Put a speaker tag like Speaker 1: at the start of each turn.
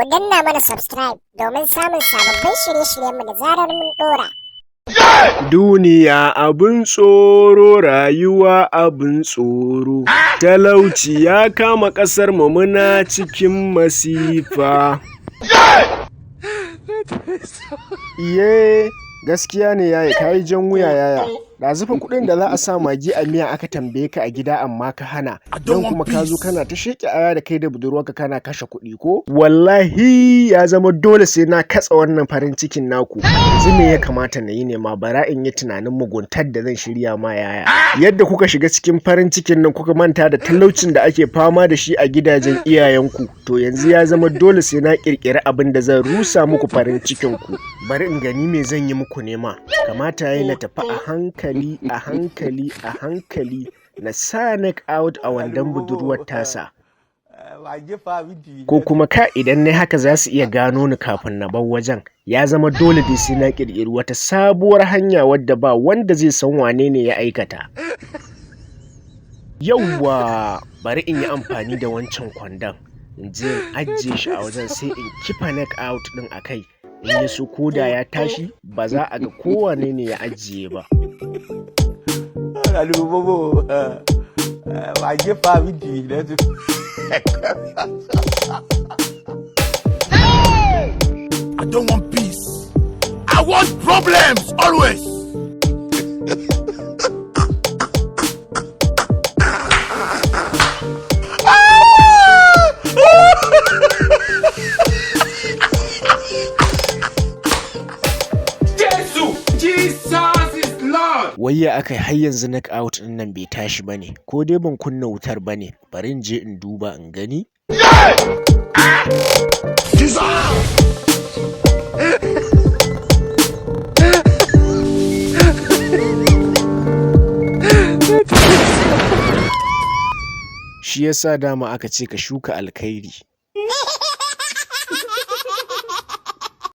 Speaker 1: Ku danna mana subscribe domin samun sababbin shirye-shiryenmu da zarar mun ɗora.
Speaker 2: Duniya abin tsoro, rayuwa abin tsoro, talauci ya kama ƙasarmu, muna cikin masifa. Iye, gaskiya ne yaya, ka yi jan wuya yaya. Ɗazu fa kuɗin da za a sa magi a miya aka tambaye ka a gida amma ka hana. Nan kuma ka zo kana ta sheƙe aya da kai da budurwarka kana kashe kuɗi ko? Wallahi ya zama dole sai na katse wannan farin cikin naku. Yanzu me ya kamata na yi ne ma, bara in yi tunanin muguntar da zan shirya ma yaya. Yadda kuka shiga cikin farin cikin nan kuka manta da talaucin da ake fama da shi a gidajen iyayenku. To yanzu ya zama dole sai na ƙirƙiri abin da zan rusa muku farin cikin ku. Bari in gani me zan yi muku nema. Kamata yayi na tafi a hankali, a hankali, a hankali, na sa knock out a wandon budurwar tasa. Ko kuma ka idan na haka za su iya gano ni kafin na bar wajen. Ya zama dole dai sai na ƙirƙiri wata sabuwar hanya wadda ba wanda zai san wane ne ya aikata. Yauwa, bari in yi amfani da wancan kwandon. In je in ajiye shi a wajen sai in kifa knock out ɗin a kai. In ya so ko da ya tashi ba za a ga ko wane ne ya ajiye ba.
Speaker 3: I don't want peace. I want problems always.
Speaker 4: Jesus is Lord.
Speaker 2: Wai ya aka yi har yanzu knock out ɗin nan bai tashi ba ne, ko dai ban kunna wutar ba ne, bari in je in duba in gani. Shi yasa dama aka ce ka shuka alkhairi.